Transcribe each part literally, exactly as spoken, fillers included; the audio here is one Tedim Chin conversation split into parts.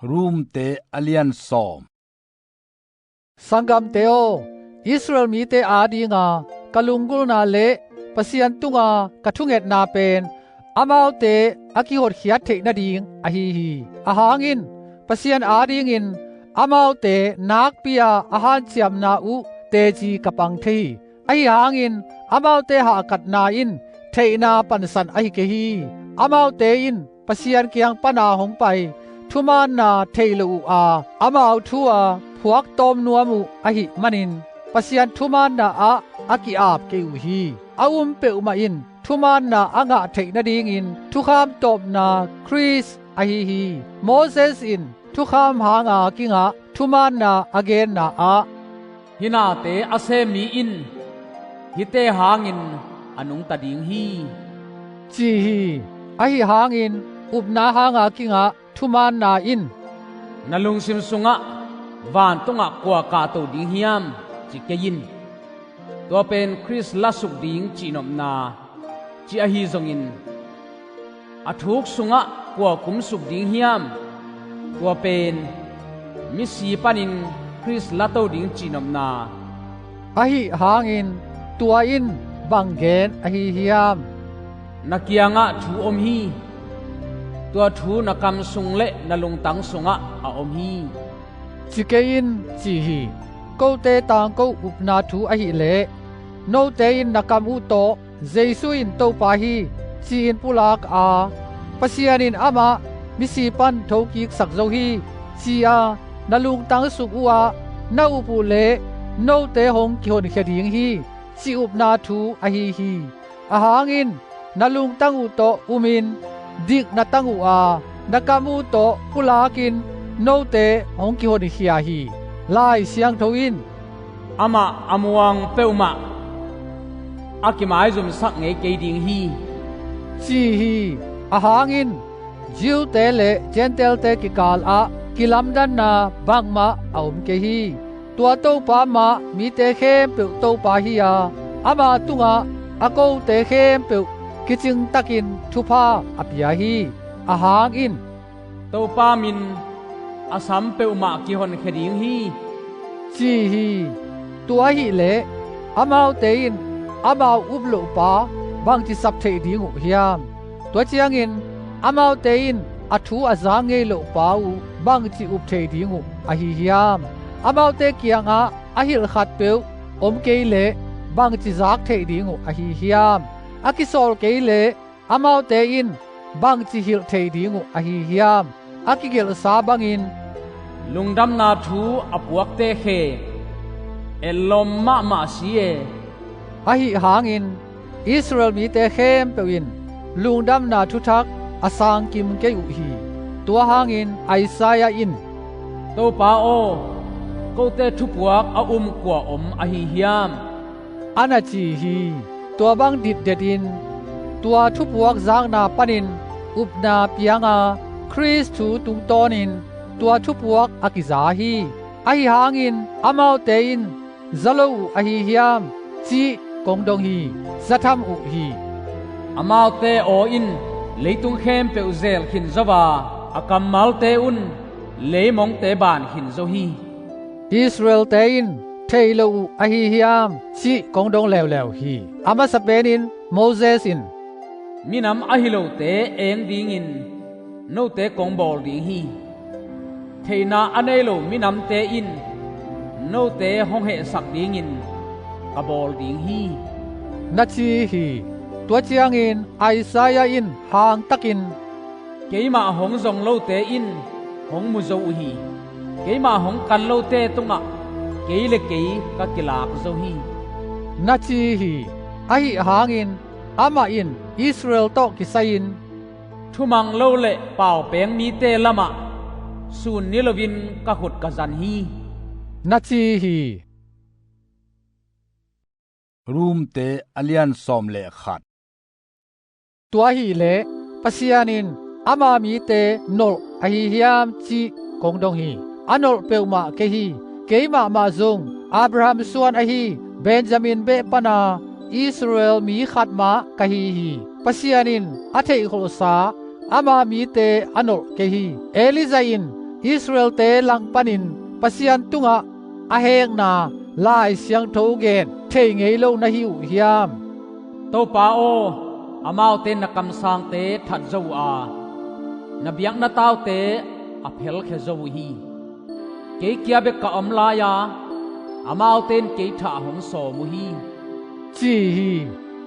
Romte a lian sawm. Sanggamte aw, Israel mite adinga ka lunggulhna le Pasian tunga ka thungetna pen amaute a kihotkhiat theih nading ahi hi. Ahang in, Pasian adingin amaute nakpi-a a hanciamna uh teci ka pang thei hi. Ahi hangin amaute hahkatna in theihna pansan ahi kei hi. Amaute in Pasian kiang pana hong pai thumaanna thei lo uh a, amau thu-a phuaktawm nuam uh ahih manin Pasian thumaanna ah a ki-ap kei uh hi. A um peuhmah in thumaanna a ngah theih nadingin thukham tawpna Khrist ahi hi. Moses in thukham hanga kingah thumaanna a genna ah, "Hih nate a sem mi in hihte hangin a nungta ding hi," ci hi. Ahi hangin upna hanga kingah thumaanna in, "Na lungsim sungah vantungah kua kahto ding hiam?" ci kei in. Tua pen Khrist lasuk ding cihnopna ci ahi zongin, "A thuk sungah kua kumsuk ding hiam?" Tua pen misi panin Khrist lato ding cihnopna ahi hangin tua in bang gen ahi hiam? "Na kiangah thu om hi. Tua thu na kam sung le na lungtang sungah a om hi," ci kei in ci hi. Kote tangko upna thu ahileh, "Note in na kam uh tawh Jesu in Topa hi, ci-in pulak a, Pasian in amah misi pan thokiksak zo hi, ci-a na lungtang sung uhah na up uhleh note hong kihonkhia ding hi," ci upna thu ahi hi. Ahang in na lungtang uh tawh umin dik na tang uh a, na kam uh tawh pulakin note hong kihonkhia hi. Lai Siangtho in, "Amah a muang peuhmah a kimaizumsak ngei kei ding hi," ci hi. Ahang in Jew-te le Gentile-te kikal ah kilamdanna bangmah a om kei hi. Tua Topa mah mite khempeuh Topa hi-a, ama tungah a kote khempeuh kicingtakin thupha a pia hi. Ahang in, "Topa min a sam peuhmah kihonkhia ding hi," ci hi. Tua ahileh amaute in amau up lohpa bangci sap theih ding uh hiam? Tua ciangin amaute in a thu a za ngei lohpa uh bangci up thei ding uh ahi hiam? Amaute kiangah a hilh khatpeuh om kei leh bangci zak theih ding uh ahi hiam? A kisawl kei leh amaute in bangci hilh thei ding uh ahi hiam? A kigelhsa bangin, "Lungdamna thu a puakte khe etlawm mahmah si e." Ahi hangin Israel mite khempeuh in lungdamna thuthak a sangkim kei uh hi. Tua hangin Isaiah in, "Topa aw, kote thupuak a um kua om ahi hiam?" a na ci hi. Tua bang ditdetin tua thupuak zakna panin upna pianga Khrist thu tungtawnin tua thupuak a kiza hi. Ahi hangin amaute in, "Za lo uh ahi hiam?" cih kong dong hi. Za tham uh hi. "Amaute aw in leitung khempeuh zel khin zo a, a kammalte un leimongte ban khin zo hi." Israel-te in, "Thei lo uh ahi hiam?" cih kong dong leuleu hi. A masa penin Moses in, "Minam ahi lote eng dingin note kong bawl ding hi. Theihna a nei lo minamte in note hong hehsak dingin ka bawl ding hi," na ci hi. Tua ciangin Isaiah in hangtakin, "Keimah hong zong lote in hong mu zo uh hi. Keimah hong kan lote tungah kei le kei ka kilak zo hi," na ci hi. Ahi hangin amah in Israel tawh kisai-in, "Thumang lo le paupeng mite lamah sun ni loin ka khut ka zan hi," na ci hi. Romte a lian sawm le khat. Tua hileh Pasian in ama mite nolh ahi hiam cih kong dong hi. A nolh peuhmah kei hi. Keimahmah zong Abraham suan ahi Benjamin beh pana Israel mi khat mah ka hi hi. Pasian in a theihkholhsa ama mite a nolh kei hi. Elijah in Israel-te lang panin Pasian tungah a hekna Lai Siangtho gen thei ngei lo na hi uh hiam? Topa aw, amaute na kamsangte that zo uh a, na biakna taute a phelkhia zo uh hi. Kei kia bek ka om lai-a, amaute in kei thah hong sawm uh hi, ci hi.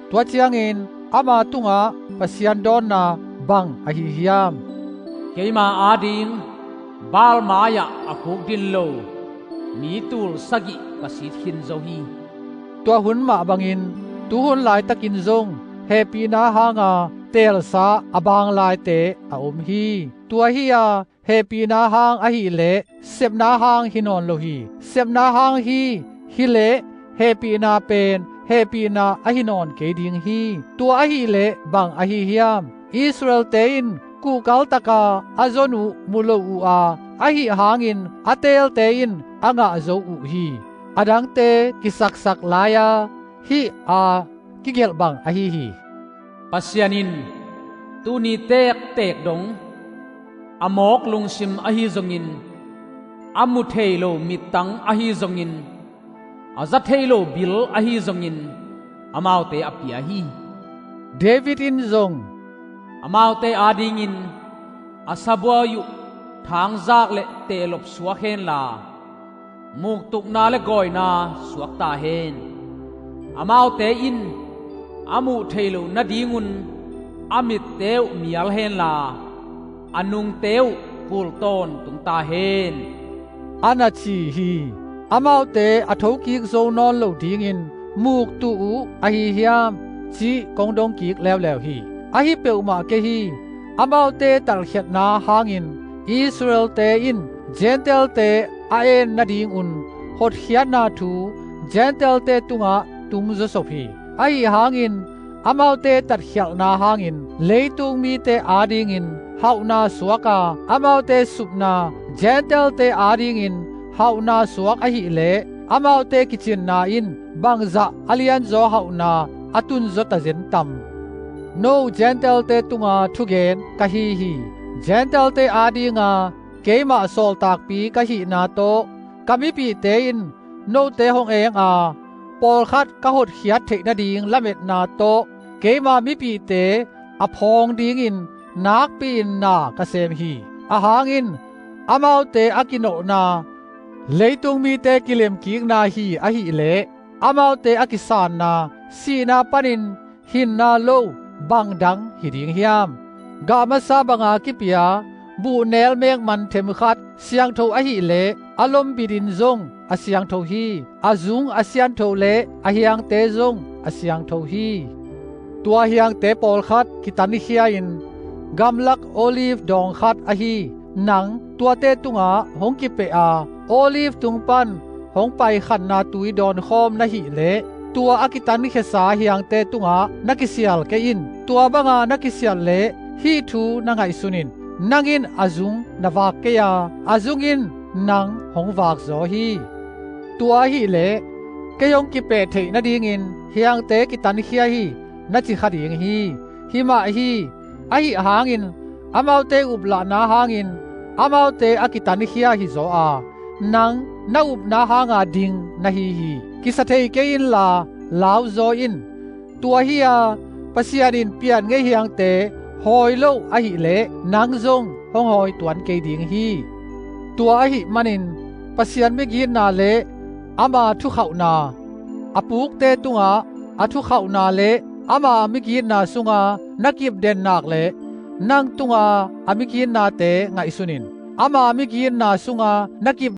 Tua ciangin ama tungah Pasian dawnna bang ahi hiam? Keima ading Baal mai-ah a khukdin lo mi tul sagih ka sit khin zo hi. Tua hun mah bangin tuhun laitakin zong hehpihna hanga teelsa a baang laite a om hi. Tua hi-a hehpihna hang ahileh sepna hang hi nawn lo hi. Sepna hang hi, hileh hehpihna pen hehpihna ahi nawn kei ding hi. Tua ahileh bang ahi hiam? Israel-te in kuhkaltaka a zon uh mu lo uh a, ahi hangin a teelte in a ngah zo uh hi. A dangte kisaksak lai-a hih a kigelh bang ahi hi. Pasian in tuni tektek dong a mawk lungsim ahi zongin, a mu thei lo mittang ahi zongin, a za thei lo bil ahi zongin amaute a pia hi. David in zong, amaute adingin a sabuai uh thangzak le tehlop suak henla, muktukna le gawina suak ta hen. Amaute in a muh thei lo nadingun a mitte uh mial henla, a nungte uh kul tawntung ta hen, a na ci hi. Amaute a thokik zo nawn lo dingin muktuh uh ahi hiam, cih kong dongkik leuleu hi. Ahi peuhmah kei hi. Amaute talkhiatna hangin Israel-te in Gentile-te a en nadingun hotkhiatna thu Gentile-te tungah tung zawsop hi. Ahi hangin amaute tatkhialhna hangin leitung mite adingin hauhna suaka, amaute supna Gentile-te adingin hauhna suak ahileh, amaute kicinna in bangzah a lianzaw hauhna a tunzaw tazen tam? No Gentile-te tunga thugen ka hi hi. Gentile-te adinga keimah sawltakpi ka hihna tawh ka mipihte in note hong enga, pawlkhat ka hotkhiat theih nading lametna tawh keima mipihte a phawng dingin nakpi-in na ka sem hi. Ahang in amaute a kinolhna leitung mite kilemkikna hi ahileh, amaute a kisanna sihna panin hinna lo bangdang hi ding hiam? Gah masa banga kipia buhnel mekman themkhat siangtho ahileh a lombitin zong a siangtho hi. A zung a siantho le a hiangte zong a siangtho hi. Tua hiangte pawlkhat kitankhia-in gamlak olive dawng khat ahi nang tuate tungah hong kipeh a, olive tung pan hong pai khanna tui dawnkhawm na hih leh, tua a kitankhiasa hiangte tungah na kisial kei in. Tua banga na kisial leh hih thu na ngaihsun in: nang in a zung na vak kei a, a zung in nang hong vakzaw hi. Tua ahileh kei hong kipeh theih nadingin hiangte kitankhia hi, na ci kha ding hi. Hi mah hi. Ahi hangin amaute uplahna hangin amaute a kitankhia hizaw a, nang na upna hanga ding na hi hi. Kisa thei kei inla, lauzaw in. Tua hi-a Pasian in pian ngei hiangte hawi lo ahileh nang zong hong hawi tuan kei ding hi. Tua ahih manin Pasian migitna le ama thukhauhna, a pukte tungah a thukhauhna le ama migitna sunga na kipden nak leh, nang tunga a migitnate ngaihsun in. Ama migitna sunga na kip